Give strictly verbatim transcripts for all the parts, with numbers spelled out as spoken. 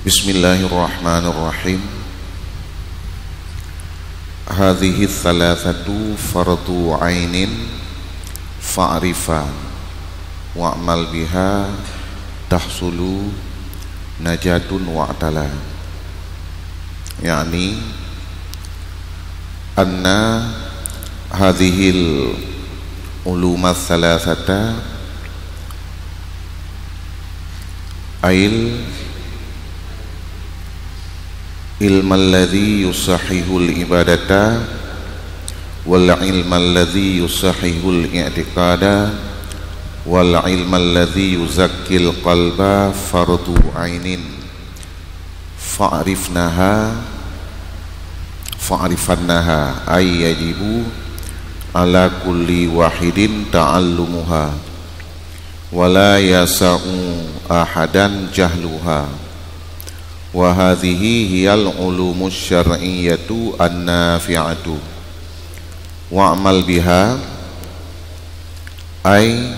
Bismillahirrahmanirrahim. Hadhihi thalathatu fardhu ainin fa'rifa wa'mal biha tahsulu najatun wa'tala. Yakni anna hadhihil uluma thalathata ail ilmal ladzi yusahihul ibadata wal ilmal ladzi yusahihul i'tiqada wal ilmal ladzi yuzakkil qalba fardhu ainin fa'rifnaha fa'rifannaha ay yajibu ala kulli wahidin ta'allumuha wa la yasa'u ahadan jahluha wa hadhihi hiyal ulumus syar'iyyatu an-nafi'atu wa'mal biha ay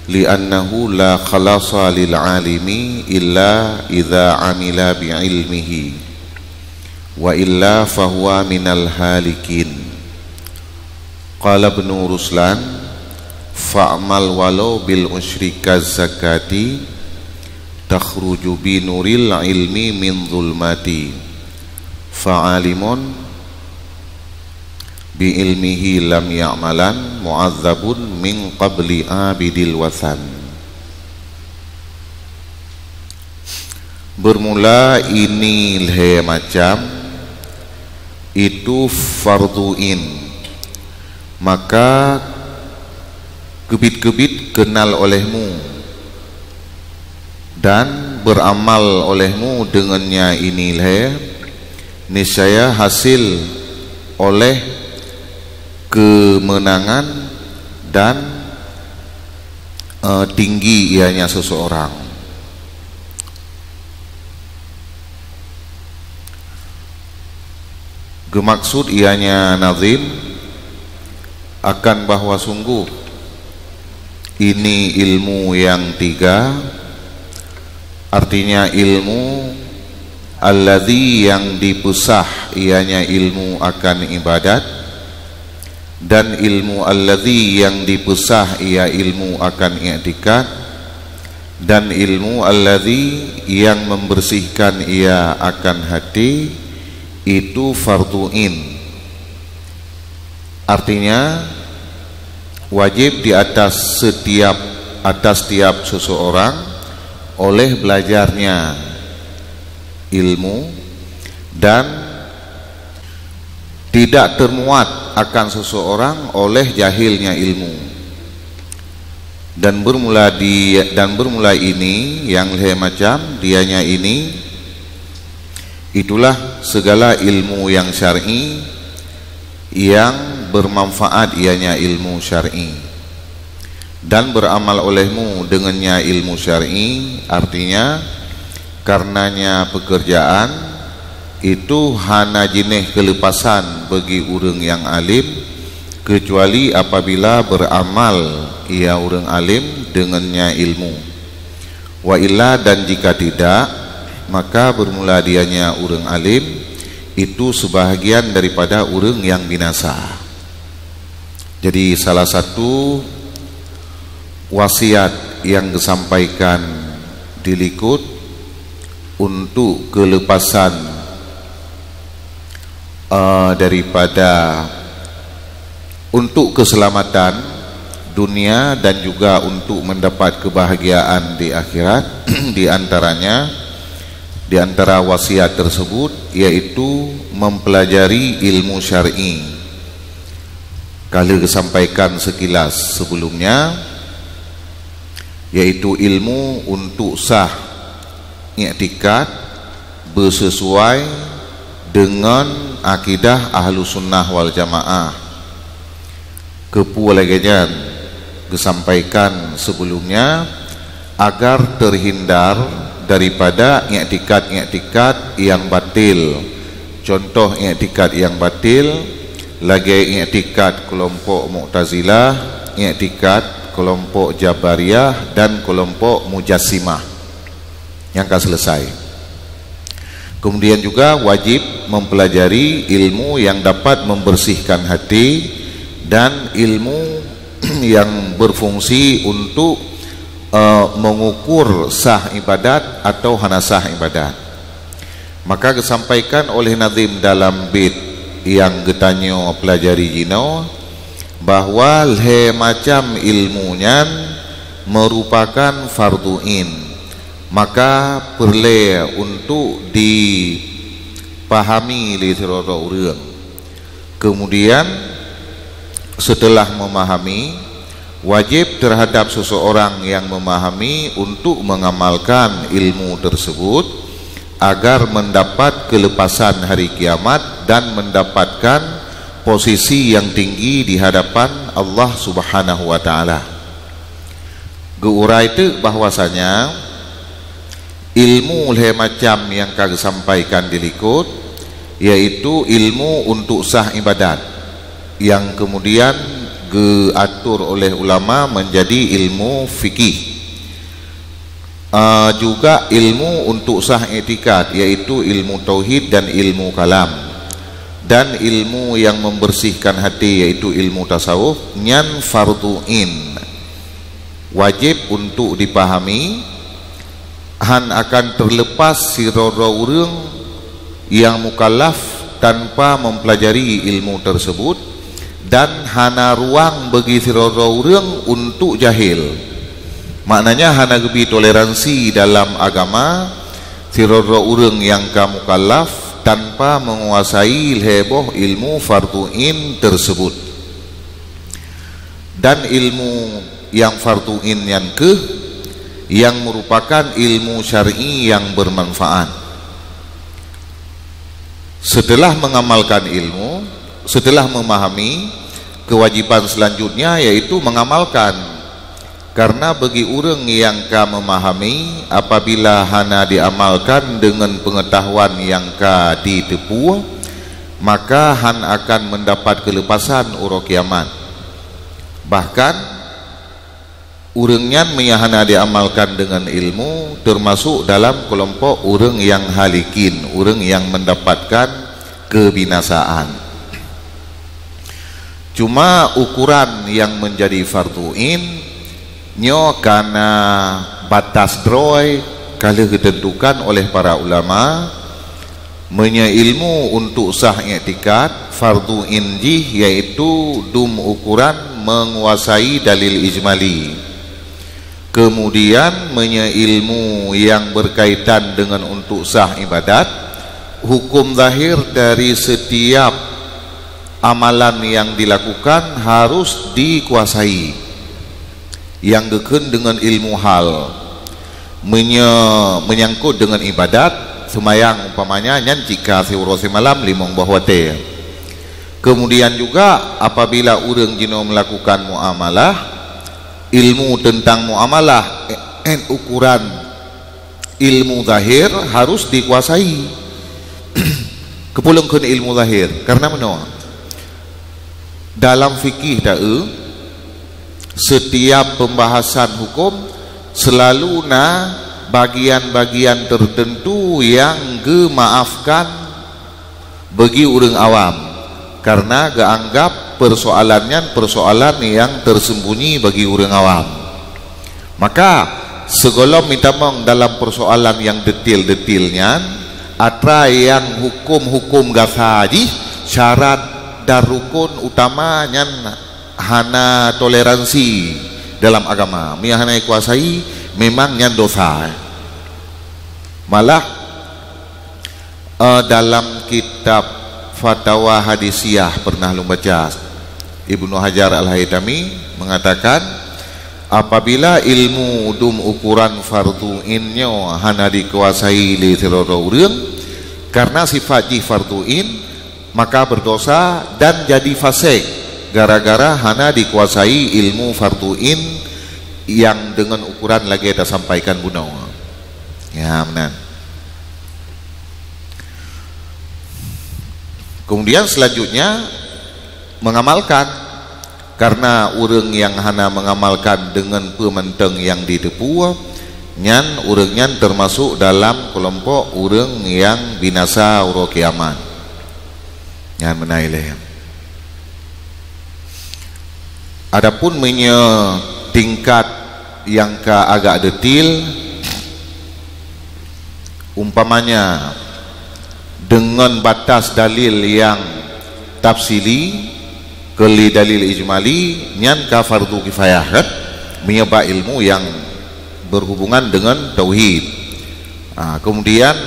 li'annahu la khalasa lil alimi illa idza amila bi ilmihi wa illa fahuwa minal halikin. Qala Ibnu Ruslan, fa'mal walau bil usyri kaz zakati takhruju bi nuril ilmi min zulmati. Fa'alimun bi ilmihi lam ya'malan mu'adzabun min qabli abidil wathan. Bermula ini lhée macam itu fardhu ain, maka keubiet-keubiet keunal olehmu dan beramal olehmu deungon nya ini lhée, niscaya hasil oleh keumeunangan dan, eh, tinggi ianya seseorang. Geumaksud ianya nazim akan bahwa sungguh ini ilmu yang tiga, artinya ilmu alladzi yang dipeusah ianya ilmu akan ibadat, dan ilmu alladzi yang dipeusah ia ilmu akan i'tikad, dan ilmu alladzi yang membersihkan ia akan hati, itu fardhu ain. Artinya, wajib di atas setiap, atas tiap seseorang oleh belajarnya ilmu dan tidak termuat akan seseorang oleh jahilnya ilmu. Dan bermula di, dan bermula ini yang lhée macam dianya ini, itulah segala ilmu yang syar'i yang bermanfaat ianya ilmu syar'i. Dan beramal olehmu dengannya ilmu syar'i, artinya karenanya pekerjaan itu hana jinéh keuleupasan bagi ureuëng nyang alim, kecuali apabila beramal ia ureuëng alim dengannya ilmu. Wa illa, dan jika tidak, maka bermula dianya ureuëng alim itu sebahagian daripada ureuëng nyang binasa. Jadi, salah satu wasiat yang disampaikan di likot untuk keuleupasan, eh, daripada, untuk keselamatan dunia dan juga untuk mendapat kebahagiaan di akhirat, di antaranya, di antara wasiat tersebut, yaitu mempelajari ilmu syar'i. Ka lheueh geusampaikan sekilas sebelumnya, yaitu ilmu untuk sah iktikad beuseusuai deungon akidah Ahlussunnah wal Jamaah. Keupeue lagée nyan geusampaikan sebelumnya, agar terhindar daripada iktikad-iktikad nyang batil. Contoh iktikad nyang batil, lagée iktikad keulompok Mu'tazilah, iktikad keulompok Jabariyah, dan keulompok Mujassimah. Nyang ka selesai. Kemudian juga wajib mempelajari ilmu yang dapat membersihkan hati dan ilmu yang berfungsi untuk, eh, mengukur sah ibadat atau hana sah ibadat. Maka geusampaikan oleh nazim dalam bait nyang geutanyoe pelajari jinoe bahwa lhée macam ilmu nyan merupakan fardhu ain, maka peureulée untuk dipahami lé sidroe-droe ureuëng. Kemudian, setelah memahami, wajib terhadap seseorang yang memahami untuk mengamalkan ilmu tersebut agar mendapat kelepasan hari kiamat dan mendapatkan posisi yang tinggi di hadapan Allah Subhanahu wa Ta'ala. Geuurai teuk bahwasanya ilmu lhée macam nyang ka geusampaikan di likot, yaitu ilmu untuk sah ibadat, yang kemudian geuatur oleh ulama menjadi ilmu fikih. Ah, juga ilmu untuk sah iktikad, yaitu ilmu tauhid dan ilmu kalam. Dan ilmu yang membersihkan hati, yaitu ilmu tasawuf, nyan fardhu ain. Wajib untuk dipahami, hán akan terlepas sidroe-droe ureuëng yang mukallaf tanpa mempelajari ilmu tersebut, dan hana ruang bagi sidroe-droe ureuëng untuk jahil. Maknanya, hana geubi toleransi dalam agama sidroe-droe ureuëng nyang ka mukallaf tanpa menguasai lhée boh ilmu fardhu ain tersebut. Dan ilmu yang fardhu ain nyan kheueh yang merupakan ilmu syar'i yang bermanfaat. Setelah mengamalkan ilmu, setelah memahami, kewajiban selanjutnya yaitu mengamalkan. Karena bagi ureuëng nyang ka memahami, apabila hana diamalkan dengan pengetahuan nyang ka jiteupeue, maka hán akan mendapat kelepasan uroe kiamat. Bahkan, ureuëng nyan meunyo hana diamalkan deungon ilmu, teumasok dalam keulompok ureuëng nyang halikin, ureuëng nyang mendapatkan keubinasaan. Cuma ukuran nyang meunjadi fardhu ain nyoe kana batas droe ka lheueh geuteuntukan oleh para ulama. Meunyoe ilmu untuk sah iktikad, fardhu ain jih yaitu dum ukuran menguasai dalil ijmali. Kemudian, meunyoe ilmu nyang berkaitan dengan untuk sah ibadat, hukum zahir dari setiap amalan yang dilakukan harus dikuasai, nyang geukheun dengan ilmu hal. Meunyoe meunyangkot dengan ibadat, seumayang umpamanya, nyan cit ka siuroe simalam limong boh watée. Kemudian juga, apabila ureuëng jinoe melakukan muamalah, ilmu tentang muamalah, eh, ukuran ilmu zahir harus dikuasai. Keupeue lôn kheun ilmu zahir? Karena meunoe, dalam fikih taeu, setiap pembahasan hukum selalu na bagian-bagian tertentu yang gemaafkan bagi ureuëng awam, karena geuanggap persoalan nyan persoalan yang tersembunyi bagi ureuëng awam. Maka, sigohlom meutamong dalam persoalan nyang detail-detail nyan, atra nyang hukum-hukum gasa jih, syarat dan rukun utama nyan hana toleransi dalam agama. Meunyo hana dikuasai, memang nyan dosa. Malah, eh, dalam kitab Fatawa Hadisiyah pernah lôn baca, Ibnu Hajar Al-Haitami mengatakan, apabila ilmu dum ukuran fardhu ain nyoe hana dikuasai lé sidroe-droe ureuëng, karena sifat jih fardhu ain, maka berdosa dan jadi fasik gara-gara hana dikuasai ilmu fardhu ain nyang deungon ukuran lagée tasampaikan bunoe. Ya, meunan. Kemudian selanjutnya, mengamalkan. Karena ureuëng nyang hana mengamalkan deungon peue mantong nyang jiteupeue, Nyan ureuëng nyan teumasok dalam keulompok ureuëng nyang binasa uroe kiamat. Nyan meunan ilée. Adapun meunyoe tingkat nyang ka agak detail, umpamanya deungon batas dalil nyang tafsili, keuli dalil ijmali, nyan ka fardu kifayah, kan? Meunyoe bak ilmu nyang berhubungan dengan tauhid. Ha, kemudian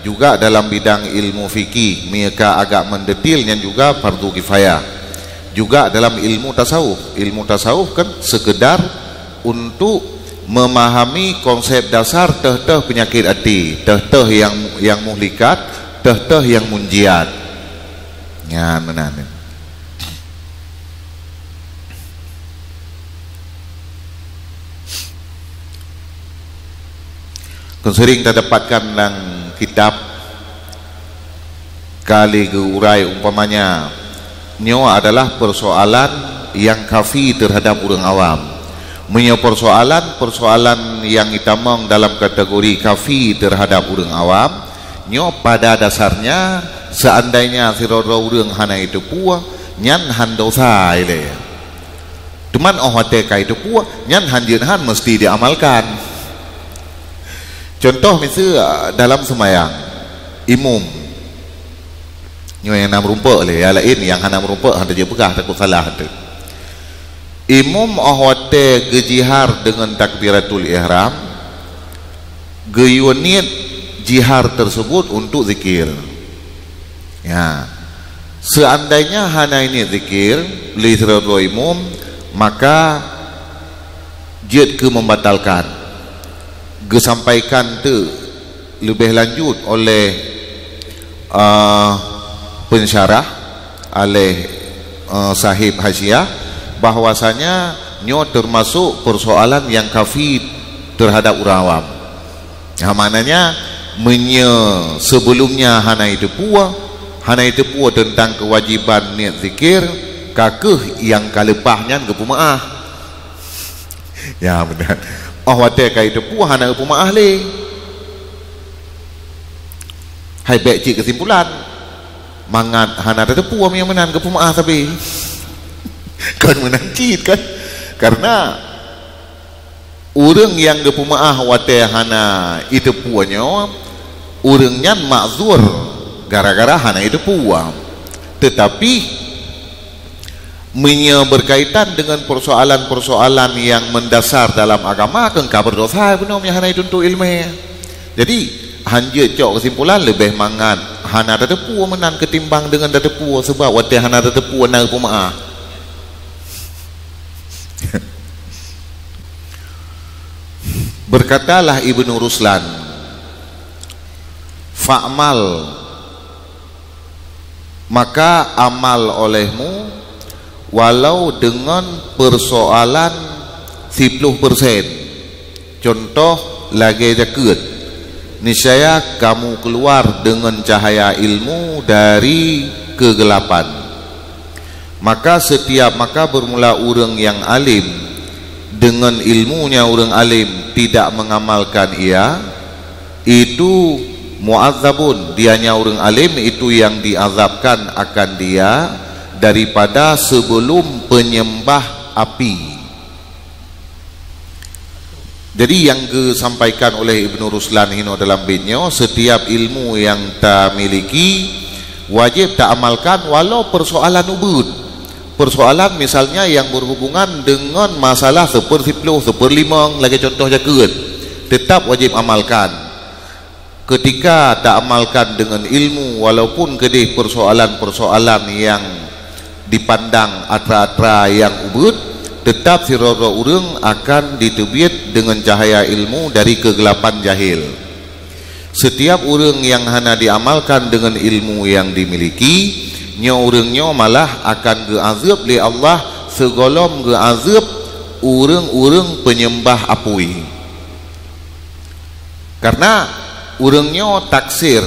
juga dalam bidang ilmu fikih, meunyoe ka agak mendetil, nyan juga fardu kifayah. Juga dalam ilmu tasawuf. Ilmu tasawuf kan sekedar untuk memahami konsep dasar teuh-teuh penyakit hati, teuh-teuh nyang, nyang muhlikat, teuh-teuh nyang munjiat. Nyan meunan. Kon sering tadapatkan dalam kitab kali geuurai umpamanya, nyoe adalah persoalan yang kafi terhadap ureuëng awam. Meunyoe persoalan-persoalan yang itamong dalam kategori kafi terhadap ureuëng awam, nyoe pada dasarnya seandainya sidroe-droe ureuëng hana iteupeue, nyan han dosa ilée. Teuma óh watée ka iteupeue, nyan han jeuet han meusti diamalkan. Contoh miseue dalam seumayang, imum. Nyoe nyang na meurumpok lé, nyang laén nyang hana meurumpok han teujeuet peugah takot salah teuh. Imum óh watée geujihar deungon takbiratul ihram, geuyue niet jihar tersebut untuk zikir. Ya. Seandainya hana niet zikir lé sidroe imum, maka jeuet keu membatalkan. Geusampaikan teuk leubeh lanjut oleh, ah, pensyarah, oleh, ah, sahib hasyiah, bahwasanya nyoe termasuk persoalan yang kafi terhadap ureuëng awam. Ha, maknanya, meunyoe sebelumnya hana iteupeue, hana iteupeue teuntang keuwajiban niet zikir, ka kheueh nyang ka leupah nyan geupeumeuáh. Ya, meunan. Óh watée ka iteupeue hana geupeumeuáh lé. Hai bék cit keusimpulan. Mangat hana tateupeue meunyoe meunan geupeumeuáh sabe. Kon meunan cit kan? Karena ureuëng nyang geupeumeuáh watée hana iteupeue nyoe, ureuëng nyan makzur gara-gara hana iteupeue. Teutapi, meunyoe berkaitan dengan persoalan-persoalan yang mendasar dalam agama, keu ka berdosa bunoe meunyoe hana ituntut iéleumé. Jadi, han jeuet cok keusimpulan leubeh mangat hana tateupeue meunan ketimbang dengan tateupeue, sebab watée hana tateupeue na peumeuáh. Berkatalah Ibnu Ruslan, "Fa'mal, maka amal olehmu walau dengan persoalan siploh persen." Contoh lagée jakeuet, niscaya kamu keluar dengan cahaya ilmu dari kegelapan. Maka setiap, maka bermula ureuëng nyang alim dengan ilmunya ureuëng alim tidak mengamalkan ia, itu mu'adzabun, dianya ureuëng alim itu yang diazabkan akan dia daripada sebelum penyembah api. Jadi, nyang geusampaikan oleh Ibnu Ruslan hinoe dalam bait nyoe, setiap ilmu nyang tamiliki wajéb taamalkan walau persoalan ubeuet. Persoalan misalnya yang berhubungan dengan masalah seupersiploh, seuperlimong, lagée contoh jakeuet, tetap wajéb amalkan. Ketika taamalkan dengan ilmu, walaupun keudeh persoalan-persoalan nyang dipandang atra-atra nyang ubeuet, tetap sidroe-droe ureuëng akan diteubiet dengan cahaya ilmu dari kegelapan jahil. Setiap ureuëng nyang hana diamalkan dengan ilmu nyang dimiliki, nyoe ureuëng nyoe malah akan geuazeueb lé Allah sigohlom geuazeueb ureuëng-ureuëng peunyeumbah apui. Karena ureuëng nyoe taksir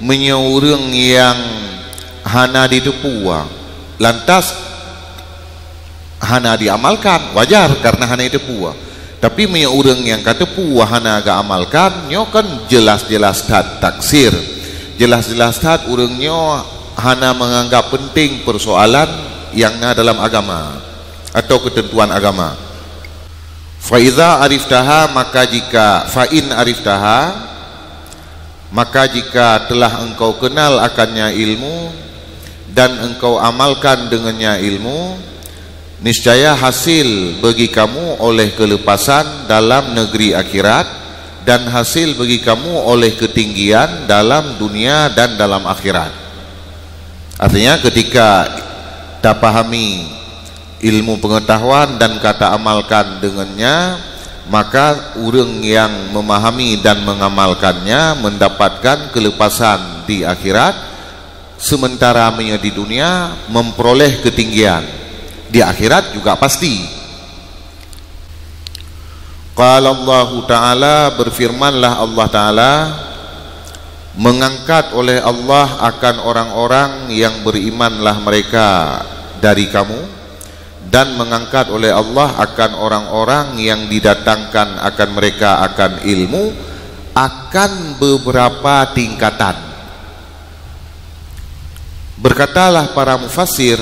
meunyoe ureuëng nyang hana jiteupeue, lantas hana jiamalkan, wajar karena hana jiteupeue. Tapi meunyoe ureuëng nyang ka teupeu hana geuamalkan, nyoe kan jeulaih-jeulaih that taksir. Jeulaih-jeulaih that ureuëng nyoe hana meunganggab peunteng peursoalan nyang na dalam agama atau keuteuntuan agama. Fa iza ariftaha, maka jika, fa in ariftaha, maka jika telah engkau kenal akannya ilmu dan engkau amalkan dengannya ilmu, niscaya hasil bagi kamu oleh kelepasan dalam negeri akhirat dan hasil bagi kamu oleh ketinggian dalam dunia dan dalam akhirat. Artinya, ketika tapahami ilmu pengetahuan dan ka taamalkan dengannya, maka ureuëng nyang memahami dan mengamalkannya mendapatkan kelepasan di akhirat, sementara meunyoe di dunia memperoleh ketinggian, di akhirat juga pasti. Qala Allahu Ta'ala, berfirmanlah Allah Ta'ala, mengangkat oleh Allah akan orang-orang yang berimanlah mereka dari kamu, dan mengangkat oleh Allah akan orang-orang yang didatangkan akan mereka akan ilmu, akan beberapa tingkatan. Berkatalah para mufassir,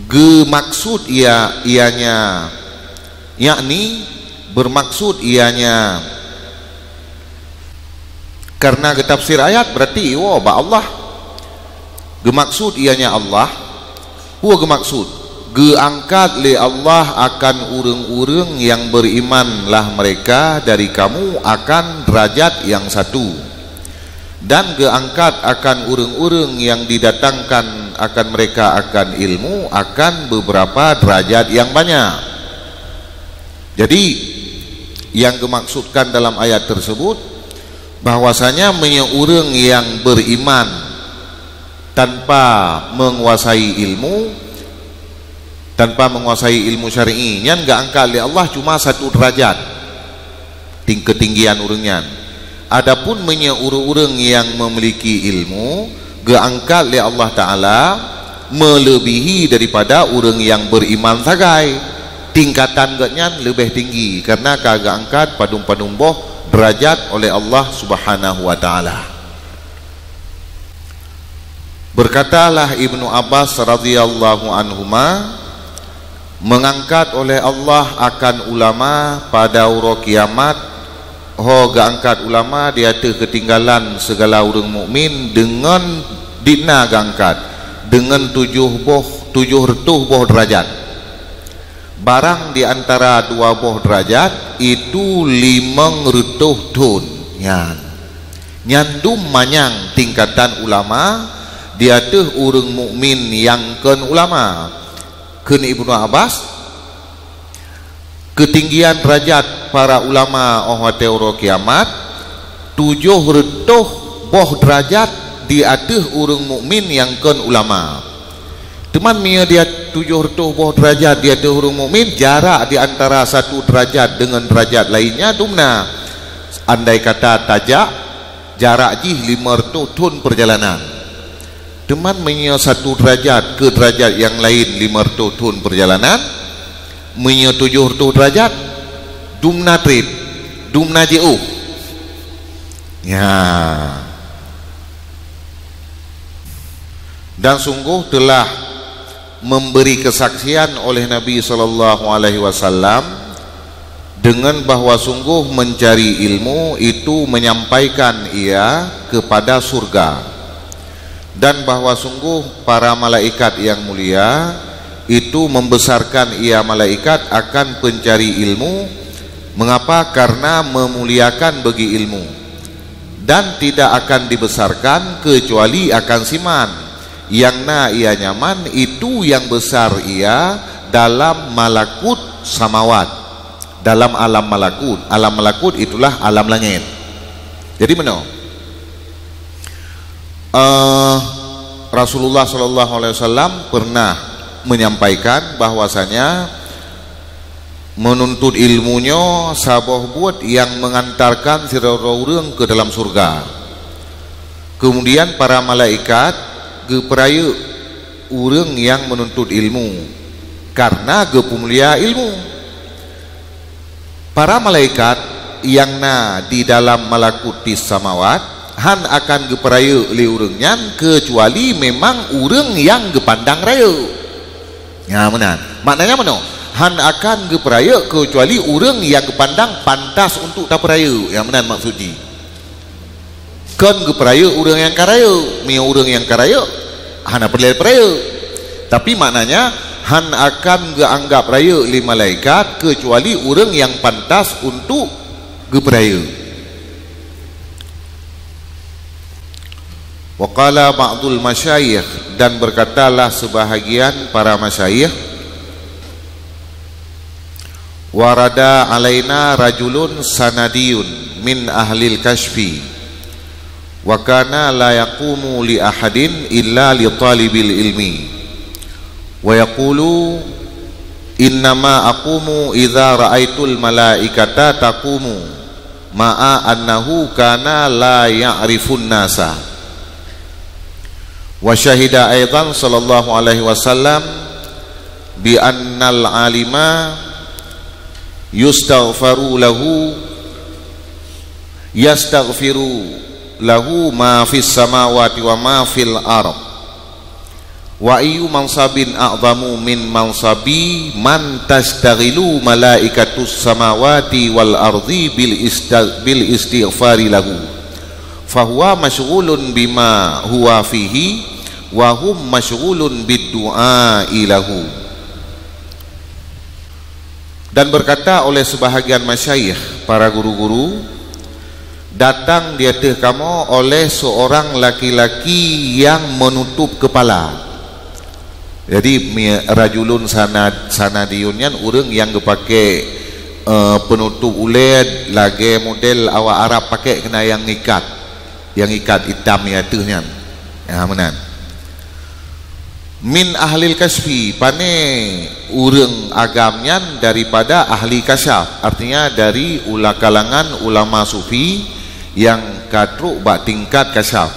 geumaksud ia, ianya, yakni bermaksud ianya, karena geutafsir ayat berarti iwoe bak Allah. Geumaksud ianya Allah, peue geumaksud? Geuangkat lé Allah akan ureuëng-ureuëng nyang berimanlah mereka dari kamu akan derajat yang satu. Dan geuangkat akan ureuëng-ureuëng nyang didatangkan akan mereka akan ilmu akan beberapa derajat yang banyak. Jadi, yang geumaksudkan dalam ayat tersebut, bahwasanya meunyoe ureuëng nyang beriman tanpa menguasai ilmu, tanpa menguasai ilmu syar'i, nyan geuangkat lé Allah cuma satu derajat ting-, ketinggian ureuëng nyan. Adapun meunyoe ureuëng-ureuëng nyang memiliki ilmu, geuangkat lé Allah Ta'ala melebihi daripada ureuëng nyang beriman sagai. Tingkatan geuhnyan leubeh tinggi karena ka geuangkat padum-padum boh derajat oleh Allah Subhanahu wa Ta'ala. Berkatalah Ibnu Abbas radhiyallahu anhuma, mengangkat oleh Allah akan ulama pada uroe kiamat, ho geuangkat ulama di ateueh keutinggalan segala ureuëng mukmin deungon dikna geuangkat deungon tujoh boh, tujoh reutôh boh derajat. Barang di antara dua boh derajat itu limong reutôh thon nyan. Nyan dum manyang tingkatan ulama di ateueh ureuëng mukmin nyang kon ulama. Kheun Ibnu Abbas, keutinggian derajat para ulama óh watée uroe kiamat tujoh reutôh boh derajat di ateueh ureuëng mukmin nyang kon ulama. Teuma meunyoe di at-, tujoh reutôh boh derajat di ateueh ureuëng mukmin, jarak di antara satu derajat deungon derajat lainnya dumna. Andai kata tajak, jarak jih limong reutôh thon peurjalanan. Teuma meunyoe satu derajat keu derajat nyang laén limong reutôh thon peurjalanan, meunyoe tujoh reutôh derajat, dumna treb, dumna jiôh. Ya. Dan sungguh telah memberi kesaksian oleh Nabi sallallahu alaihi wasallam dengan bahwa sungguh mencari ilmu itu menyampaikan ia kepada surga, dan bahwa sungguh para malaikat yang mulia itu membesarkan ia malaikat akan pencari ilmu. Mengapa? Karena memuliakan bagi ilmu. Dan tidak akan dibesarkan kecuali akan siman, yang na ia nyaman, itu yang besar ia dalam malakut samawat, dalam alam malakut. Alam malakut itulah alam langit. Jadi meunoe, eh, Rasulullah sallallahu alaihi wasallam pernah menyampaikan bahwasanya menuntut ilmu nyoe saboh buet nyang mengantarkan sidroe-droe ureuëng ke dalam surga. Kemudian para malaikat geupeurayeuk ureuëng nyang menuntut ilmu karena geupeumulia ilmu. Para malaikat nyang na di dalam malakutis samawat hán akan geupeurayeuk lé ureuëng nyan keucuali memang ureuëng nyang geupandang rayeuk. Nya meunan. Maknanya meunoe, hán akan geupeurayeuk keucuali ureuëng nyang geupandang pantas untuk tapeurayeuk. Nya meunan maksud jih. Kon geupeurayeuk ureuëng nyang ka rayeuk. Meunyoe ureuëng nyang ka rayeuk, hana peureulée peurayeuk. Tapi maknanya, hán akan geuanggab rayeuk lé malaikat keucuali ureuëng nyang pantas untuk geupeurayeuk. Wa qala ba'dul masyayikh, dan berkatalah sebahagian para masyayikh, warada alaina rajulun sanadiyun min ahlil kasyfi, wa kana la yaqumu li ahadin illa li talibil ilmi, wa yaqulu, innama aqumu idza ra'aitul malaikata taqumu, ma'a annahu kana la ya'rifun nasa. Wa syahida aidan sallallahu alaihi wasallam bi annal alima yustaghfaru lahu, yastaghfiru lahu ma fis samawati wa ma fil ard. Wa ayyu mansabin a'zamu min mansabi man tastaghilu malaikatus samawati wal ardi bil ista-, bil istighfari lahu. Fahuwa masyghulun bima huwa fihi wa hum masyghulun bid du'ai lahu. Dan berkata oleh sebahagian masyayikh, para guru-guru, datang di ateueh kamoe oleh seorang laki-laki yang menutup kepala. Jadi, mi-, rajulun sanad-, sanadiyun nyan ureuëng nyang geupakée, eh, penutup ulée lagée model awak Arab pakée keunan nyang ikat, nyang ikat itam di ateueh nyan. Ya, meunan. Min ahlil kasyfi, pané ureuëng agam nyan daripada ahli kasyaf, artinya dari ula-, kalangan ulama sufi nyang ka trok bak tingkat kasyaf.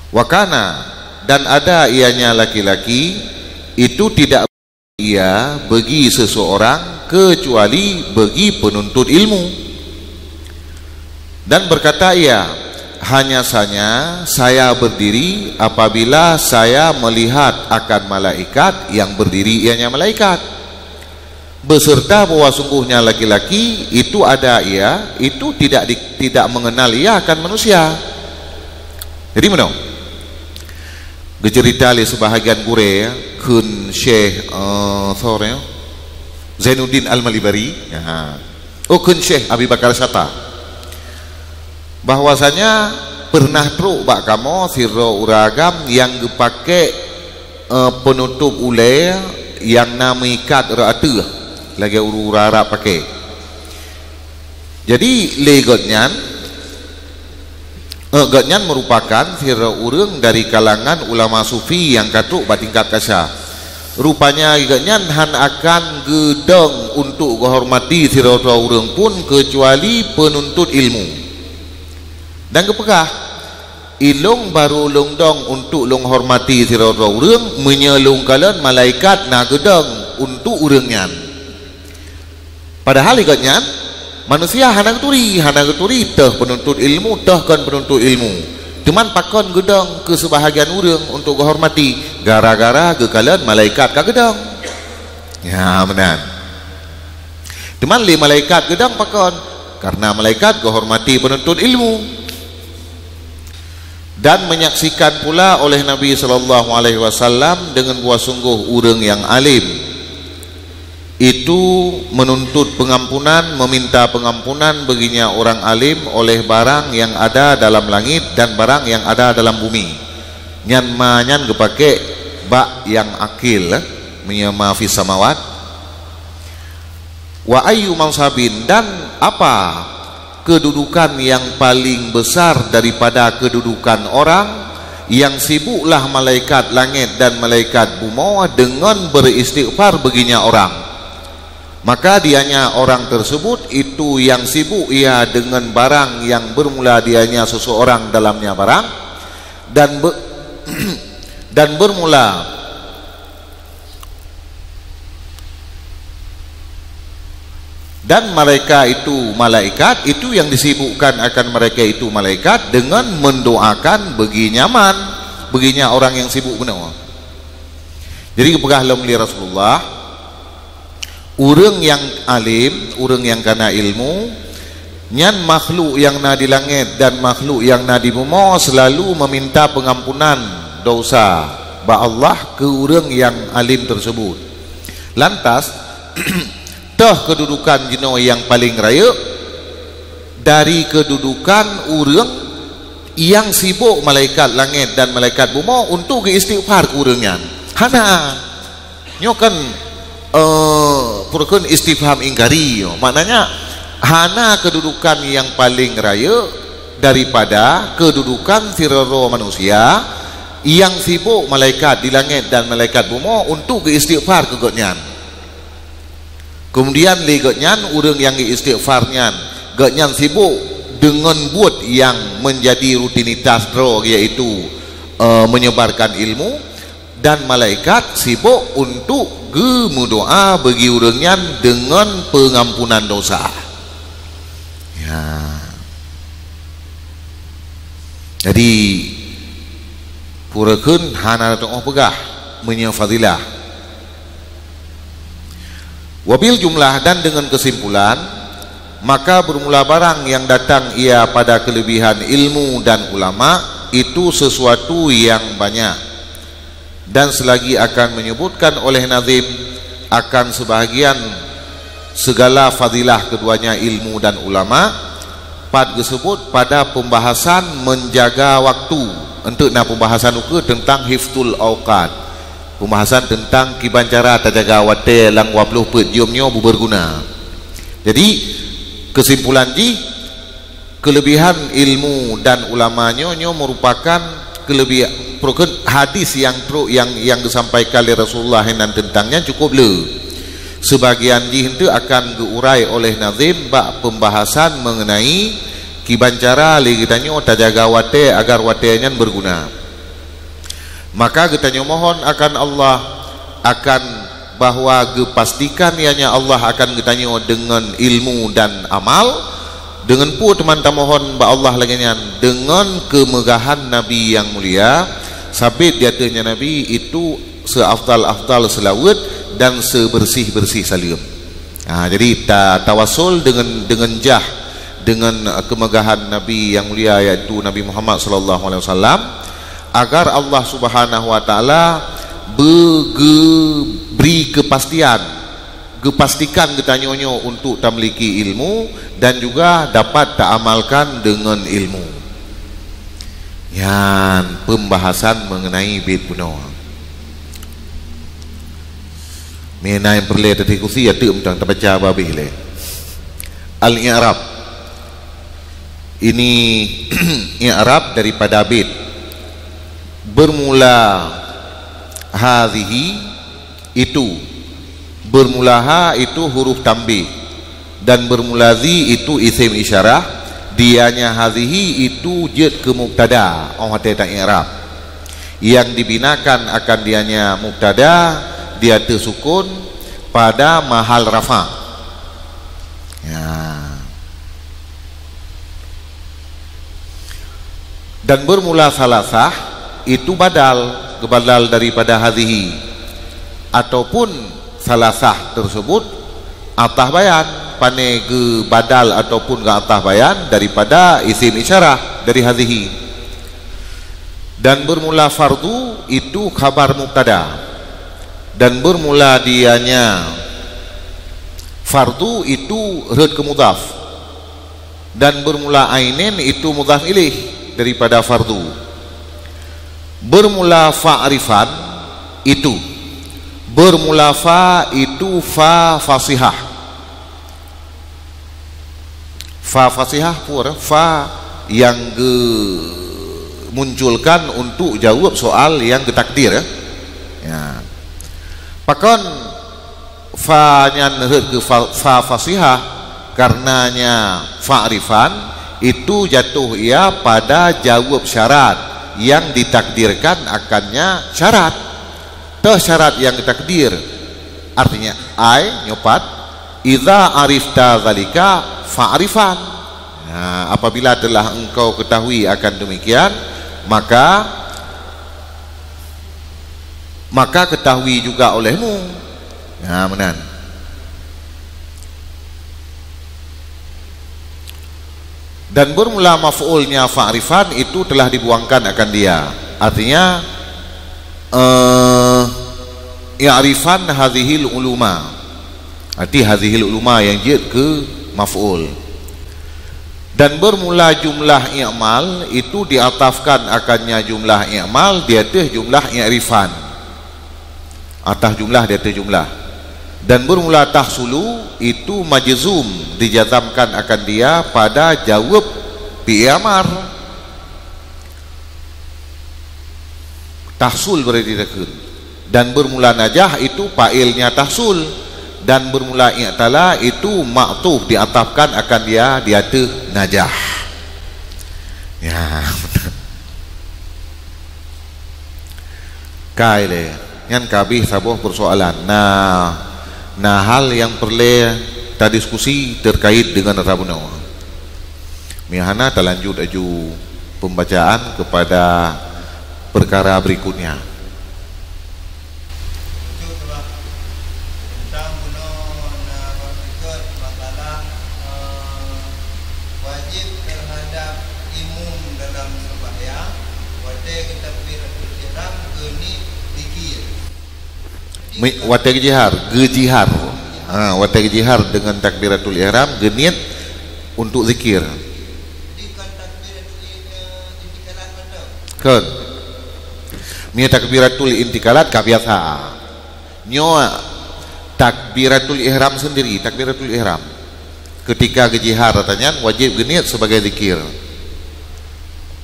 Wa kana, dan ada ianya laki-laki, itu tidak ia bagi seseorang kecuali bagi penuntut ilmu. Dan berkata ia, "Hanya saja saya berdiri apabila saya melihat akan malaikat yang berdiri ianya malaikat. Beserta bahwa sungguhnya laki-laki itu ada ia, itu tidak di-, tidak mengenal ia akan manusia." Jadi, meunoe. Geuceurita lé seubahagian gurée, ya, kheun Syekh, eh, sore, ya, Zainuddin Al-Malibari. Ya. Oh, kheun Syekh Abi Bakar Syata. Bahwasanya pernah trok bak kamoe sidroe ureuëng agam nyang geupakée, eh, penutup ulée nyang na meuikat rot ateueh, lagée ureuëng Arab pakée. Jadi, lé gobnyan, eh, gobnyan meurupakan sidroe ureuëng dari kalangan ulama sufi nyang ka trok bak tingkat kasyaf. Rupanya gobnyan hán akan geudong untuk geuhormati sidroe-droe ureuëng pun keucuali peununtut ilmu. Dan geupeugah, "Ilong barô lôn dong untuk lôn hormati sidroe-droe ureuëng meunyoe lôn kalon malaikat na geudong untuk ureuëng nyan." Padahai lé gobnyan, manusia hana geuturi, hana geuturi teuh peununtut ilmu, teuh kon peununtut ilmu. Teuma pakon geudong keu seubahagian ureuëng untuk geuhormati, gara-gara geukalon malaikat ka geudong. Ya, meunan. Teuma lé malaikat geudong pakon? Karena malaikat geuhormati peununtut ilmu. Dan menyaksikan pula oleh Nabi sallallahu alaihi wasallam dengan bahwa sungguh ureuëng nyang alim itu menuntut pengampunan, meminta pengampunan baginya orang alim oleh barang yang ada dalam langit dan barang yang ada dalam bumi. Nyan ma nyan geupakée bak nyang akil, eh, meunyoe ma fis samawat. Wa ayyu mansabin, dan apa kedudukan yang paling besar daripada kedudukan orang yang sibuklah malaikat langit dan malaikat bumoe dengan beristighfar baginya orang. Maka dianya orang tersebut itu yang sibuk ia dengan barang yang bermula dianya seseorang dalamnya barang, dan be-, dan bermula Dan mereka itu malaikat, itu yang disibukkan akan mereka itu malaikat dengan mendoakan bagi nyaman, bagi nya orang yang sibuk keunoe. Jadi geupeugah lom lé Rasulullah, ureuëng nyang alim, ureuëng nyang kana ilmu, nyan makhluk nyang na di langét dan makhluk nyang na di bumoe selalu meminta pengampunan dosa bak Allah keu ureuëng nyang alim tersebut. Lantas, toh kedudukan jinoe nyang paleng rayeuk dari kedudukan ureuëng nyang sibok malaikat langét dan malaikat bumoe untuk geuistighfar keu ureuëng nyan? Hana. Nyoe kan, eh, peue kheun istifham ingkari nyoe. Maknanya, hana kedudukan nyang paleng rayeuk daripada kedudukan sidroe manusia nyang sibok malaikat di langét dan malaikat bumoe untuk geuistighfar keu gobnyan. Kemudian lé gobnyan, ureuëng nyang geuistighfar nyan, gobnyan sibok deungon buet nyang menjadi rutinitas droe, yaitu, eh, menyebarkan ilmu, dan malaikat sibok untuk geumeudoa bagi ureuëng nyan deungon pengampunan dosa. Ya. Jadi, peue kheun hana teuoh peugah meunyoe fadilah. Wabil jumlah, dan dengan kesimpulan, maka bermula barang yang datang ia pada kelebihan ilmu dan ulama itu sesuatu yang banyak. Dan selagi akan menyebutkan oleh nazim akan sebahagian segala fadilah keduanya ilmu dan ulama, pat geusebut pada pembahasan menjaga waktu. Enteuk na pembahasan ukeue tentang hifzul auqat. Pembahasan tentang kiban cara tajaga watée lam dua ploh peuet jeuem nyoe beubeurguna. Jadi, kesimpulan jih, kelebihan ilmu dan ulama nyoe, nyoe merupakan kelebihan, peue kheun, hadis nyang trok nyang, nyang disampaikan lé Rasulullah nan tentang nyan cukup le. Sebagian jih enteuk akan geuurai oleh nazim bak pembahasan mengenai kiban cara lé geutanyoe tajaga watée agar watée nyan beurguna. Maka geutanyoe mohon akan Allah akan bahwa geupastikan ianya Allah akan geutanyoe deungon ilmu dan amal. Deungon peue teuma tamohon bak Allah lagée nyan? Deungon keumeugahan Nabi nyang mulia, sabit di ateueh nyan Nabi itu seafdal-afdal seulaweuet dan seubeurséh-beurséh saleuem. Ha, jadi ta-, tawassul deungon, deungon jah, deungon, eh, keumeugahan Nabi nyang mulia, yaitu Nabi Muhammad sallallahu alaihi wasallam, agar Allah Subhanahu wa Taala beu-, geubri keupastian, geupastikan geutanyoe nyoe untuk tamiliki ilmu dan juga dapat taamalkan deungon ilmu. Nyan pembahasan mengenai bit bunoe. Meunan peureulée tadi kusi ya teuk mantong tabaca babeh lé. Al-i'rab. Ini i'rab daripada bit. Bermula hadhihi itu. Bermula ha itu huruf tanbih. Dan bermula zi itu isim isyarah, dianya hadhihi itu jeuet keu mubtada, óh watée ta-i'rab. Yang dibinakan akan dianya mubtada di ateueh sukun pada mahal rafa. Ya. Dan bermula salasah itu badal, geubadal daripada hadhihi, ataupun salasah tersebut atah bayan, pane geubadal ataupun geuatah bayan daripada isim isyarah dari hadhihi. Dan bermula fardu itu khabar mubtada. Dan bermula dianya fardu itu rhot keu mudhaf. Dan bermula ainin itu mudhaf ilaih daripada fardu. Bermula fa'rifan itu. Bermula fa itu fa fasihah. Fa fasihah pur, fa yang geumunculkan untuk jaweueb soal yang geutakdir, ya. Ya. Pakon fa nyan rhot keu fa, fa fasihah, karenanya fa'rifan itu jatuh ia pada jaweueb syarat yang ditakdirkan akannya syarat. Toh syarat yang takdir, artinya ai nyoe pat, Idza arifta dzalika fa'rifan. Nah, apabila telah engkau ketahui akan demikian, maka, maka ketahui juga olehmu. Nah, meunan. Dan bermula maf'ulnya fa'rifan itu telah dibuangkan akan dia. Artinya, eh, ya'rifan hadzihil uluma. Arti hadzihil uluma nyang jeuet keu maf'ul. Dan bermula jumlah i'mal itu diatafkan akannya jumlah i'mal di ateueh jumlah i'rifan. Atah jumlah di ateueh jumlah. Dan bermula tahsulu itu majzum, dijazamkan akan dia pada jaweueb fi'il amar. Tahsul berarti takheun. Dan bermula najah itu fa'ilnya tahsul. Dan bermula i'tala itu ma'tuf, diatafkan akan dia di ateueh najah. Ya. Kai lé, nyan ka habéh saboh persoalan. Nah, na hal nyang peureulée tadiskusi terkait dengan atra bunoe. Meuhana talanjut laju pembacaan kepada perkara berikutnya. Tentang bunoe na bak ikot masalah, eh, wajéb terhadap imum dalam sembahyang, watée geutakbiratul ihram geuniet zikir. Mi-, watée geujihar, geujihar. Ha, watée geujihar dengan takbiratul ihram, geuniet untuk zikir. Jadi kon takbiratul i-, eh, intikalat mantong? Kon. Meunyoe takbiratul intikalat ka biasa. Nyoe takbiratul ihram sendiri, takbiratul ihram. Ketika geujihar atra nyan wajéb geuniet sebagai zikir.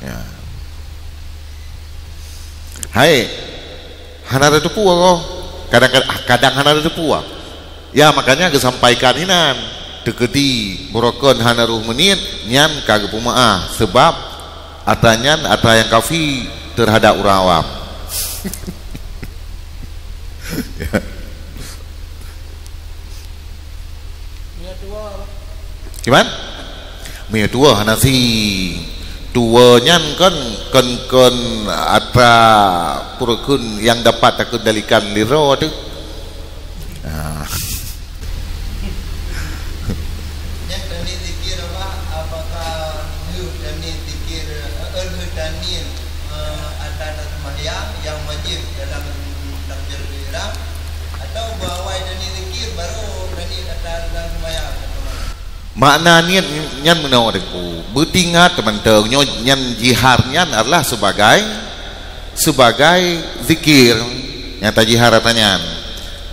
Ya. Hai, hana tateupeue ko. Kadang-kadang, kadang hana tateupeue. Ya, makanya geusampaikan inan. Teukeudi beurokon hana roh meuniet, nyan ka geupeumaáh, sebab atra nyan atra nyang kafi terhadap ureuëng awam. Ya. Kiban? Meunyoe tuwoe hana si. Tuwoe nyan kon, kon, kon atra peureukheun nyang dapat takendalikan lé droe teuh. Ah. Nyan tani zikir apa? Apakah lheueh tani zikir, eh, lheueh tani, eh, atra sembahyang nyang wajéb dalam takbiratul ihram? Atau bak awai tani zikir baru tani atra dalam sembahyang? Makna niet nyan meunoe Teungku. Beutingat teumantong nyoe nyan jihar nyan adalah sebagai, sebagai zikir nyang tajihar atra nyan.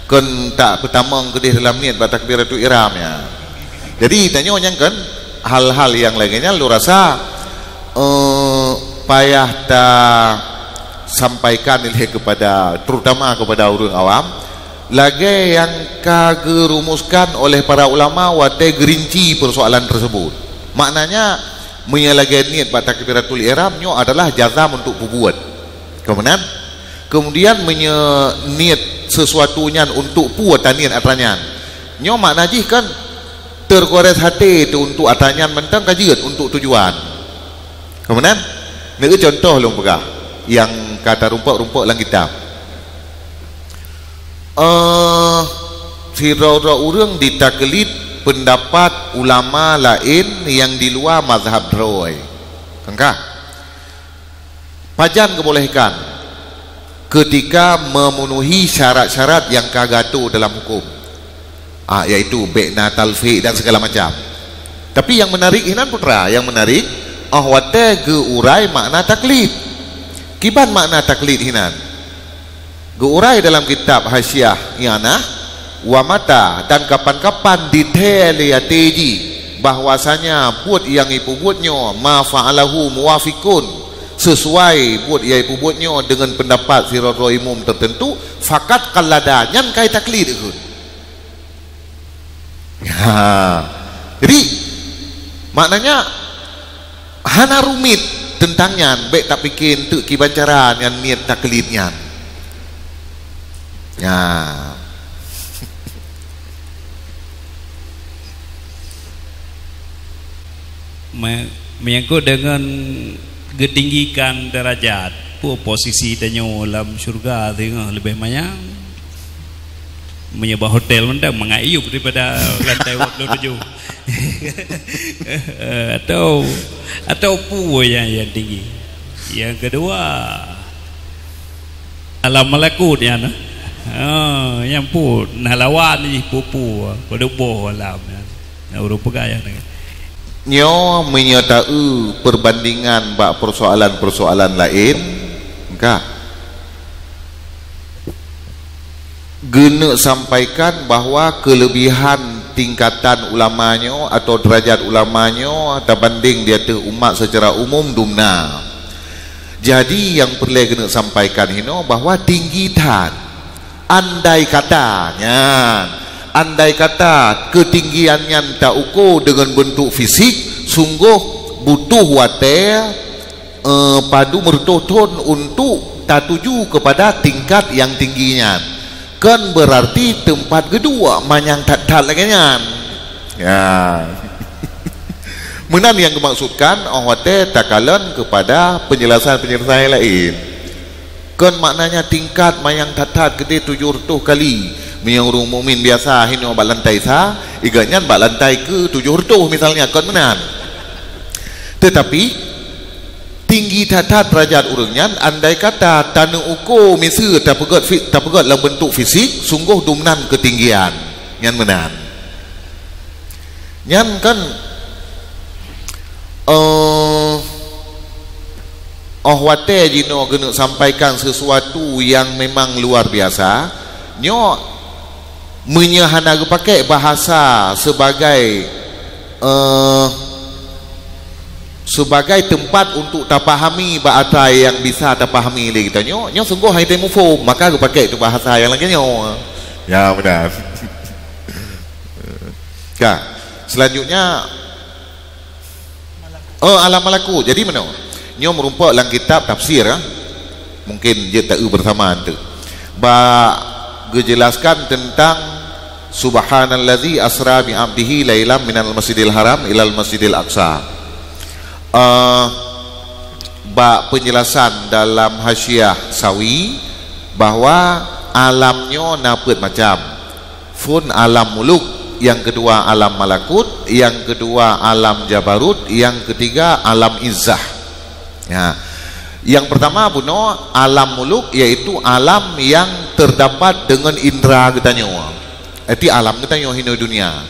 Kon tapeutamong keudeh dalam niet bak takbiratul ihram nyan. Jadi tanyoe nyang kon hal-hal nyang lagée nyan lôn rasa, eh, payah tasampaikan ilée kepada, terutama kepada ureuëng awam. Lagée nyang ka geurumuskan oleh para ulama watée geurinci persoalan tersebut. Maknanya, meunyoe lagée niet bak takbiratul ihram nyoe adalah jazam untuk peubuet. Kemudian, kemudian meunyoe niet sesuatu nyan untuk peue taniet atra nyan. Nyoe makna jih kan tergores até teuh untuk atra nyan mantong ka jeuet untuk tujuan. Kemudian, neueu contoh lôn peugah nyang ka tarumpok-rumpok lam kitab. Eh, sidroe-droe ureuëng ditaklid peundapat ulama laén nyang di luwa mazhab droe. Kan ka? Pajan geubolehkan ketika memenuhi syarat-syarat nyang ka geuatur dalam huköm. Ah, yaitu bék na talfik dan segala macam. Tapi nyang menarik hinan putra, nyang menarik, oh watée geuurai makna taklid. Kiban makna taklid hinan? Geuurai dalam kitab Hasyiah I'anah, "Wa mata," dan kapan-kapan dithée lé até jih bahwasanya buet nyang ipeubuet nyoe ma fa'alahu muwafiqun, sesuai buet nyang ipeubuet nyoe deungon peundapat sidroe-droe imum teuteuntu, faqad qallada, nyan ka itaklid kheun. Ha. Jadi, maknanya, hana rumit teuntang nyan, bék tapike eunteuk kiban cara nyan niet taklid nyan. Ya. Me-, menyangkut dengan geutinggikan derajat, peue posisi tanyoe lam syurga singoh leubeh manyang? Meunyoe bak hotel mantong mangat yup daripada lantai dua puluh tujuh. Atau, atau peue nyang, nyang tinggi? Nyang keudua, alam malakut nyan, ha, nyang peue na lawan jih peue-peue, padub boh alam nyan. Nah, ureuëng peugah nyan. Nyoe meunyoe ta-eu perbandingan bak persoalan-persoalan laén, ka geuneuk sampaikan bahwa keulebihan tingkatan ulama nyoe atau derajat ulama nyoe tabandeng di ateueh umat secara umum dumna. Jadi, nyang peureulée geuneuk sampaikan hinoe bahwa tinggi that. Andai kata, nyan, andai kata keutinggian nyan ta-uko deungon beuntuk fisik, sunggoh butoh watée, eh, padub meureutoh thon untuk tatuju keupada tingkat nyang tinggi nyan. Kon beurarti teumpat geuduek manyang that-that lagée nyan. Ya. Meunan nyang geumaksudkan óh watée takalon keupada peunjelasan-peunjelasan nyang laén. Kon maknanya tingkat manyang that-that keudeh tujoh reutôh kali. Meunyoe ureuëng mukmin biasa hinoe bak lantai sa, i gobnyan bak lantai keu tujoh reutôh misalnya, kon meunan. Teutapi, tinggi that-that derajat ureuëng nyan, andai kata taneuuko miseue tapeugét fi-, tapeugét lam beuntuk fisik, sunggoh dumnan keutinggian. Nyan meunan. Nyan kan, eh, óh watée jinoe geuneuk sampaikan sesuatu nyang memang luar biasa, nyoe meunyoe hana geupaké bahasa sebagai, eh, sebagai teumpat untuk tapahami bak atra nyang bisa tapahami lé geutanyoe, nyoe sunggoh hana muphom, maka geupaké tu bahasa nyang lagée nyoe. Ya, beuna. Ka. Selanjutnya, oh, alam malakut. Jadi, meunoe. Nyoe meurumpok lam kitab tafsir, ah. Mungkin jeuet ta-eu beursamaan teuk. Bak geujelaskan teuntang, "Subhanallazi asra bi abdihi lailam minal masjidil haram ilal masjidil aqsa." Eh, bak peunjelasan dalam Hasyiah Sawi bahwa alam nyoe na peuet macam. Phon alam muluk, nyang keudua alam malakut, nyang keudua alam jabarut, nyang keutiga alam izzah. Ya. Nyang peurtama bunoe alam muluk, yaitu alam nyang teudapat deungon indra geutanyoe. Arti alam geutanyoe hinoe dunia.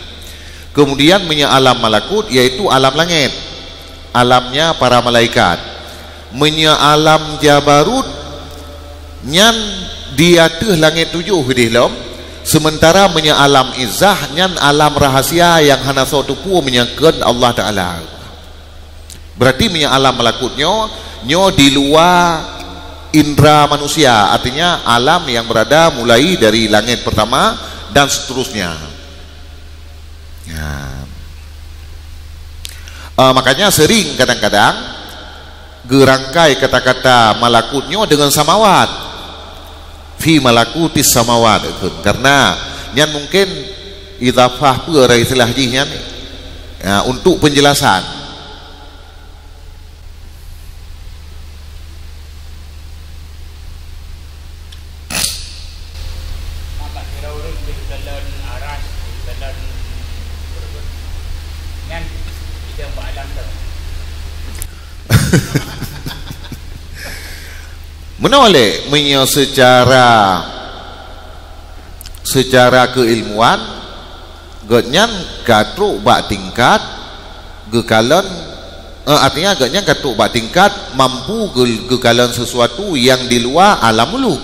Keumudian meunyoe alam malakut, yaitu alam langét. Alamnya para malaikat. Meunyoe alam jabarut, nyan di ateueh langét tujoh idéh lom, seumeutara meunyoe alam izzah, nyan alam rahasia nyang hana soe teupeu meunyoe kon Allah Taala. Berarti meunyoe alam malakut nyoe, nyoe di luwa indra manusia, artinya alam yang berada mulai dari langét pertama dan seterusnya. Ya. Eh, makanya sering kadang-kadang geurangkai kata-kata malakut nyoe deungon samawat. Fi malakutis samawat, karena nyan mungkin idhafah peue istilah jih nyan, ya, untuk penjelasan. Meunoe lé, meunyoe seucara, seucara keuilmuan, gobnyan ka trok bak tingkat geukalon, eh, artinya gobnyan ka trok bak tingkat mampu geu-, geukalon sesuatu nyang di luwa alam muluk.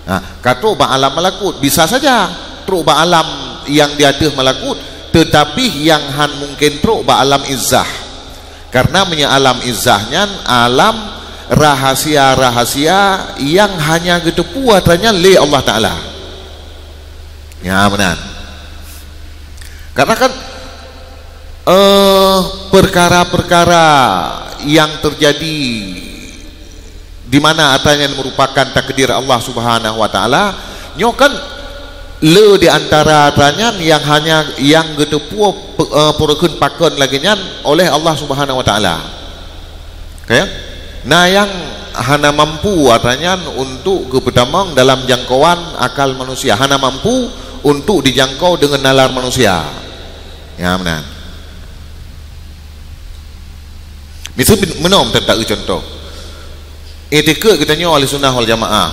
Nah, ka trok bak alam malakut, bisa saja trok bak alam nyang di ateueh malakut, teutapi nyang han mungken trok bak alam izzah. Karena meunyoe alam izzah nyan alam rahasia-rahasia nyang hanya geuteupeue atra nyan lé Allah Taala. Ya, meunan. Karena kan, eh, perkara-perkara yang terjadi di mana atra nyan merupakan takdir Allah Subhanahu wa Taala, nyoe kan Le di antara atra nyan nyang hana, nyang geuteupeue pe-, eh, peureukeuen pakon lagée nyan oleh Allah Subhanahu wa Taala. Oke? Na nyang hana mampu atra nyan untuk geupeutamong dalam jangkauan akal manusia, hana mampu untuk dijangkau deungon nalar manusia. Ya, meunan. Miseue bin-, meunoe teuntang contoh. Itikeuet geutanyoe Ahlussunnah wal Jamaah,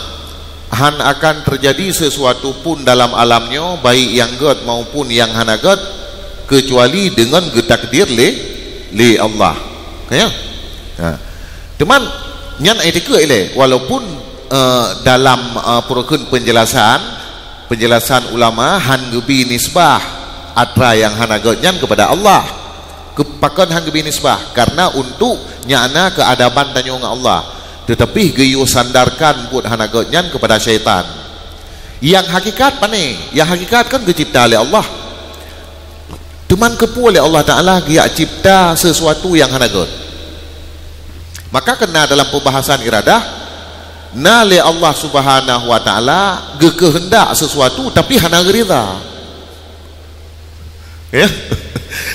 han akan teujadi seusuatu pun dalam alam nyoe, baik nyang gét maupun nyang hana gét, keucuali deungon geutakdir lé, lé Allah. Ka nyan? Ha. Teuma nyan itikeuet ilée, walaupun, eh, dalam, eh, peureukeuen peunjelasan, peunjelasan ulama han geubi nisbah atra nyang hana gét nyan keupada Allah. Keu-, pakon han geubi nisbah? Karena untuk nyang na keuadaban tanyoe ngon Allah. Teutapi geuyue sandarkan buet hana gét nyan keupada syaitan. Nyang hakikat pane? Nyang hakikat kan geucipta lé Allah. Teuma keupeue lé Allah Taala geujak cipta seusuatu nyang hana gét? Maka keunan dalam peubahasan iradah, na lé Allah Subhanahu wa Taala geukeuheundak seusuatu tapi hana geurida. Ya.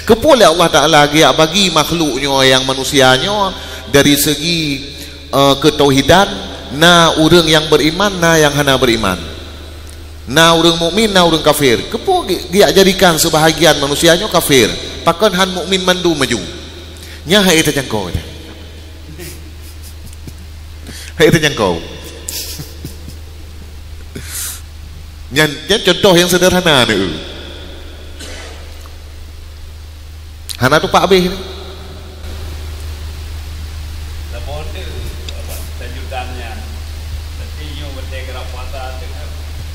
Keupeue lé Allah Taala geujak bagi makhluk nyoe nyang manusia nyoe dari segi, eh, keutauhidan, na ureuëng nyang beriman, na nyang hana beriman. Na ureuëng mukmin, na ureuëng kafir. Keupeue ge-, geujak jadikan seubahagian manusia nyoe kafir? Pakon han mukmin mandum maju? Nyan hai tajangkau nyan. Hai tajangkau. Nyan, nyan contoh nyang sederhana ni. Hana tupak abéh ni. Saboh tu, apa, sajutan nyan. Tapi nyoe beutôi keu puasa tu,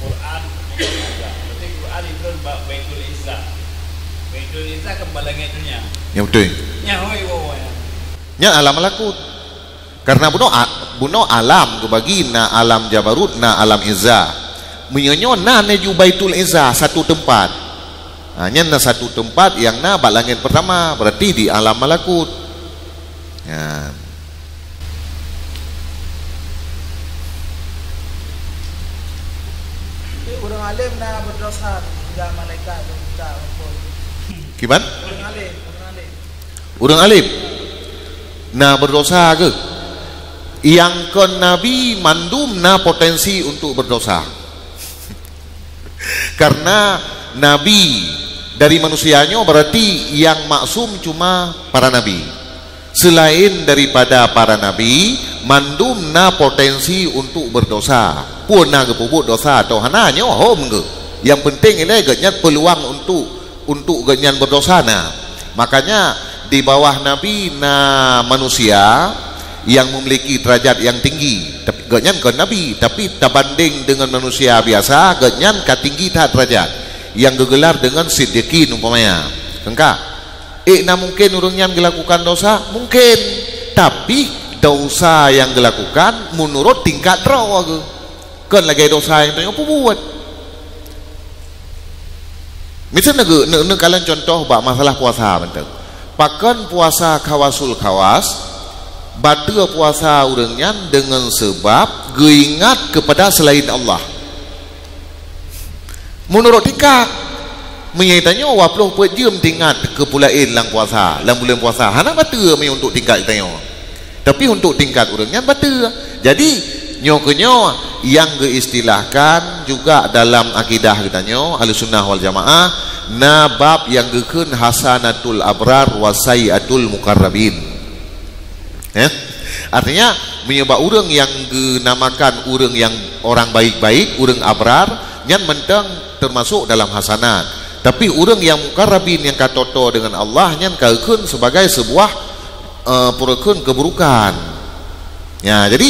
Quran, beutôi Quran itu bak Baitul Izzah. Baitul Izzah kan bak langét dunia. Ya, beutôi. Nyan hôi woe nyan. Nyan alam malakut. Karena bunoe a-, bunoe alam geubagi na alam jabarut, na alam izzah. Meunyoe nyoe na neujue Baitul Izzah satu teumpat. Ha, nyan na satu teumpat nyang na bak langét peurtama, berarti di alam malakut. Nyan. Ureuëng além na berdosa, tinggai malaikat berdosa, ampun. Kiban? Ureuëng além, ureuëng além. Ureuëng além na berdosa keuh? Nyang kon nabi mandum na potensi untuk berdosa. Karena nabi dari manusia nyoe berarti nyang maksum cuma para nabi. Selain daripada para nabi, mandum na potensi untuk berdosa. Peue na geupeubuet dosa atau hana, nyoe hom geuh. Nyang penting ilée geuhnyan peuluang untuk untuk geuhnyan berdosa na. Makanya di bawah nabi na manusia yang memiliki derajat yang tinggi. Tapi geuhnyan kon nabi, tapi tabanding dengan manusia biasa, geuhnyan ka tinggi that derajat. Yang geugelar dengan siddiqin umpamanya. Keungka? Eh, na mungkin ureuëng nyan geulakukan dosa? Mungkin. Tapi dosa yang geulakukan menurut tingkat droe geuh. Kon lagée dosa nyang tanyoe peubuet. Miseue neugeu-, ne-, neukalon contoh bak masalah puasa mantong. Pakon puasa khawasul khawas, bateue puasa ureuëng nyan deungon seubab geuingat keupada seulaén Allah. Meunurot tingkat, meunyoe tanyoe dua ploh peuet jeuem teuingat keu peue laén lam puasa, lam buleuen puasa, hana bateue meunyoe untuk tingkat tanyoe. Tapi untuk tingkat ureuëng nyan bateue. Jadi, nyoe keuh nyoe nyang geuistilahkan juga dalam akidah geutanyoe, Ahlussunnah wal Jamaah, na bab nyang geukheun hasanatul abrar wa sayyiatul muqarrabin. Ya? Artinya, meunyoe bak ureuëng nyang geunamakan ureuëng nyang orang baik-baik, ureuëng abrar, nyan mantong teumasok dalam hasanat. Tapi ureuëng nyang muqarrabin nyang ka toto deungon Allah, nyan ka geukheun sebagai seubuah eh, peureukeuen keuburukan. Ya, jadi,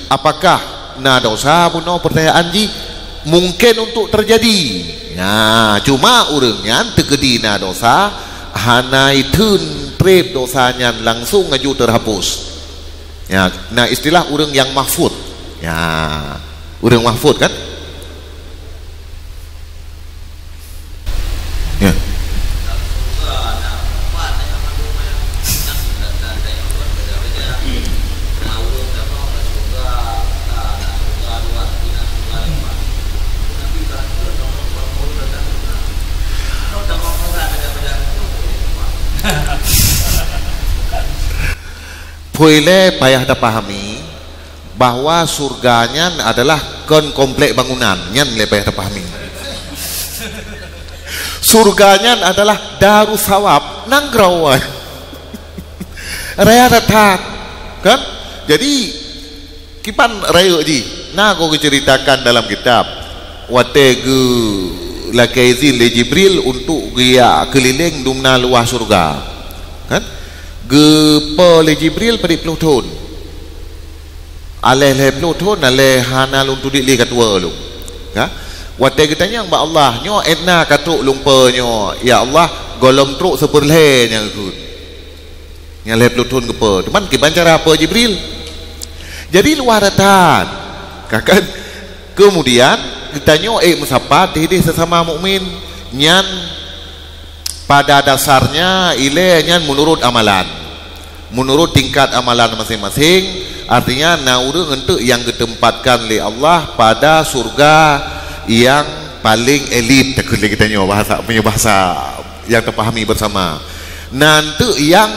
apakah na dosa bunoe? Peurtanyaan jih mungken untuk teujadi. Ya, cuma ureuëng nyan teukeudi na dosa, hana itheun treb dosa nyan, langsong laju teuhapus. Ya, na istilah ureuëng nyang mahfud. Ya, ureuëng mahfud kan? Ya. Phui lé payah tapahami bahwa surga nyan adalah kon komplek bangunan, nyan lé payah tapahami. Surga nyan adalah Darussawaab, nanggroe. Raya that-that, kan? Jadi, kiban rayeuk jih, na ku geuceuritakan dalam kitab, watée geulakée izin lé Jibril untuk geujak keulileng dumna luwah surga. Kan? Geupeue lé Jibril padit ploh thon. Aléh lhée ploh thon, aléh hana lôn tudik lé ka tuwoe lôn. Ka? Watée geutanyong bak Allah, "Nyoe étna ka trok lôn peue nyoe, ya Allah?" "Gohlom trok seupeurlhée nyang geukheun." Nyang lhée ploh thon geupeue. Cuman kiban cara peue Jibril? Jadi luwah that-that. Ka kan? Kemudian, geutanyoe ék meusapat idéh sesama mukmin. Nyan pada dasarnya ilée nyan meunurot amalan. Meunurot tingkat amalan maséng-maséng, artinya na ureuëng eunteuk nyang geuteumpatkan lé Allah pada surga nyang paléng elit, takheun lé geutanyoe bahasa, meunyoe bahasa nyang tapahami bersama. Na eunteuk nyang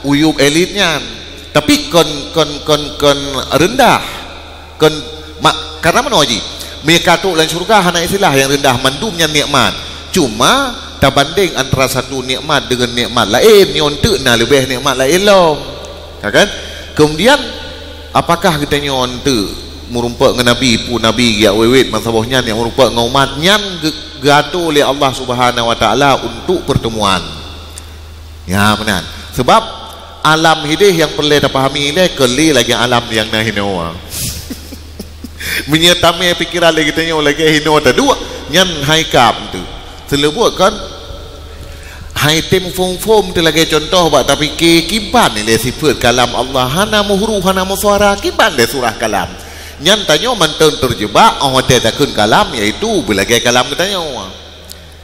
uyueb elit nyan, tapi kon, kon, kon, kon reundah. Kon, mak, karena meunoe jih, meunyoe ka trok lam syeuruga hana istilah nyang reundah, mandum nyan nikmat. Cuma tabandeng antara satu nikmat deungon nikmat laén, nyoe eunteuk na leubeh nikmat laén lom. Ya kan? Kemudian, apakah geutanyoe eunteuk meurumpok ngon Nabi, peue Nabi geujak wét-wét, masa boh nyan nyang meurumpok ngon umat nyan geu-, geuatur lé Allah Subhanahu Wa Taala untuk pertemuan? Ya, meunan. Sebab alam hidéh nyang peureulée tapahami ilée kon lé lagée alam nyang na hinoe. Meunyoe tamé pikeran lé geutanyoe lagée hinoe taduek, nyan hai kab tu. Seuleubuet kon hai tem phom-phom tu lagée contoh bak tapike kiban ilée sifeuet kalam Allah hana meuhuruf, hana meusuara, kiban lé surah kalam. Nyan tanyoe mantong teujeubak óh watée takheun kalam, yaitu beulagée kalam geutanyoe.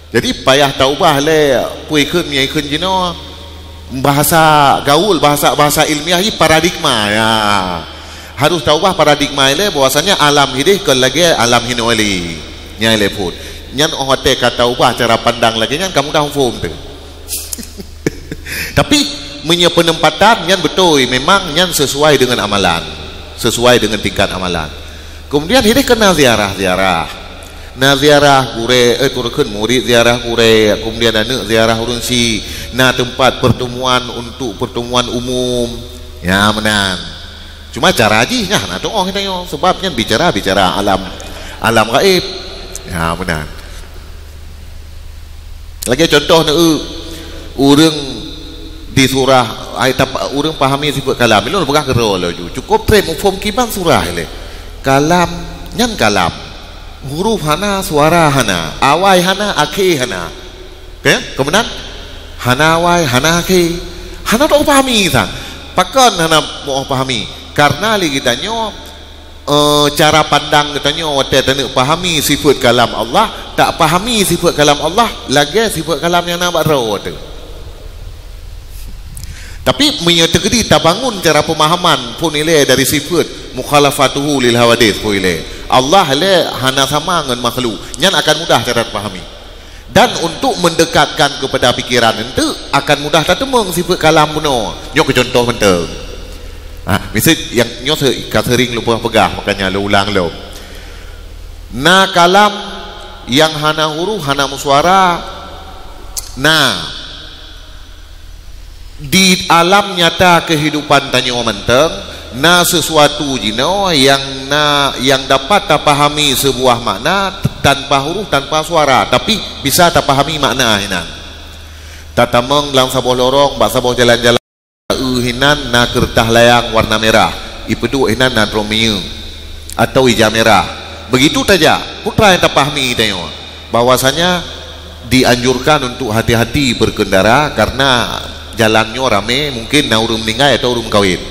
Jadi payah taubah lé peue ikheun meunyoe ikheun jinoe bahasa gaul, bahasa, bahasa ilmiah jih paradigma, ya. Harus taubah paradigma ilée bahwasanya alam hidéh kon lagée alam hinoe lé. Nyan ilée phon. Nyan óh watée ka taubah cara pandang lagée nyan ka mudah muphom teuh. Tapi meunyoe peuneumpatan nyan beutôi, memang nyan sesuai dengan amalan, sesuai dengan tingkat amalan. Kemudian hidéh keu na ziarah-ziarah. Na ziarah gurée, eh, turukheun murit ziarah gurée, kemudian aneuëk ziarah ureuëng sie, na teumpat pertemuan untuk pertemuan umum. Ya, meunan. Cuma cara jih nyan hana tuoh geutanyoe, sebab nyan bicara-bicara alam, alam gaib. Ya, meunan. Lagée contoh na, ureuëng di surah, ai tapa-, ureuëng pahami sifeuet kalam. Ilôn peugah keudroe laju. Cukup treb muphom kiban surah ilée. Kalam, nyan kalam. Huruf hana, suara hana, awai hana, akhé hana. Oke? Keumudian, hana awai, hana akhé. Hana taupahami sang. Pakon hana meuoh pahami? Karena lé geutanyoe, eh, cara pandang geutanyoe watée taneuk pahami sifeuet kalam Allah, tak pahami sifeuet kalam Allah lagée sifeuet kalam nyang na bak droe teuh. Tapi meunyoe teukeudi tabangun cara pemahaman phon ilée dari sifeuet mukhalafatuhu lil hawadits phon ilée, Allah ilée hana sama ngon makhluk, nyan akan mudah cara tapahami. Dan untuk mendekatkan kepada pikiran eunteuk akan mudah tateumeung sifeuet kalam bunoe. Nyoe keu contoh mantong. Ha, miseu nyang nyoe se-, ka seuring lôn peugah, makanya lôn ulang lom. Na kalam nyang hana huruf, hana meusuara, na. Di alam nyata keuhidupan tanyoe mantong, na sisuatu jinoe nyang na, nyang dapat tapahami seubuah makna tanpa huruf, tanpa suara, tapi bisa tapahami makna hinan. Tatamong lam saboh lorong, bak saboh jalan-jalan, eu hinan na keureutah layang warna mirah, ipeuduek hinan na droe minyeuk atau ija mirah. Begitu tajak, peue nyang tapahami tanyoe bahwasanya dianjurkan untuk hati-hati berkendara karena jalan nyoe ramé, mungkin na ureuëng meuninggai atau ureuëng meukawén.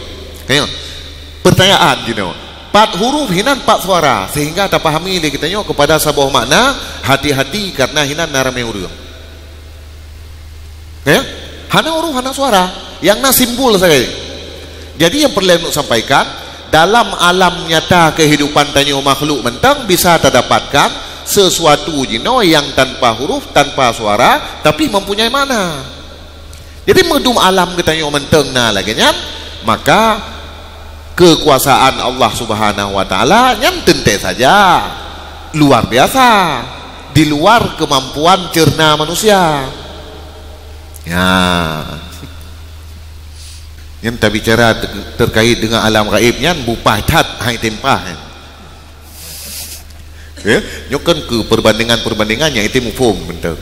Nyoe, pertanyaan jinoe, pat huruf hinan pat suara, sehingga tapahami lé geutanyoe kepada saboh makna hati-hati karena hinan na ramé ureuëng. Ya? Hana huruf, hana suara. Nyang na simbol sagai. Jadi nyang peureulée neuk sampaikan, dalam alam nyata keuhidupan tanyoe makhluk mantong bisa tadapatkan sisuatu jinoe nyang tanpa huruf, tanpa suara, tapi mempunyai makna. Jadi meudum alam geutanyoe mantong na lagée nyan, Maka kekuasaan Allah Subhanahu wa Taala nyan teuntée saja luar biasa, di luar kemampuan cerna manusia. Ya. Nyan tabicara te-, terkait dengan alam gaib nyan bupah that hai tempah nyan. Ya, nyoe kan ke perbandingan-perbandingan nyang itu muphom mantong.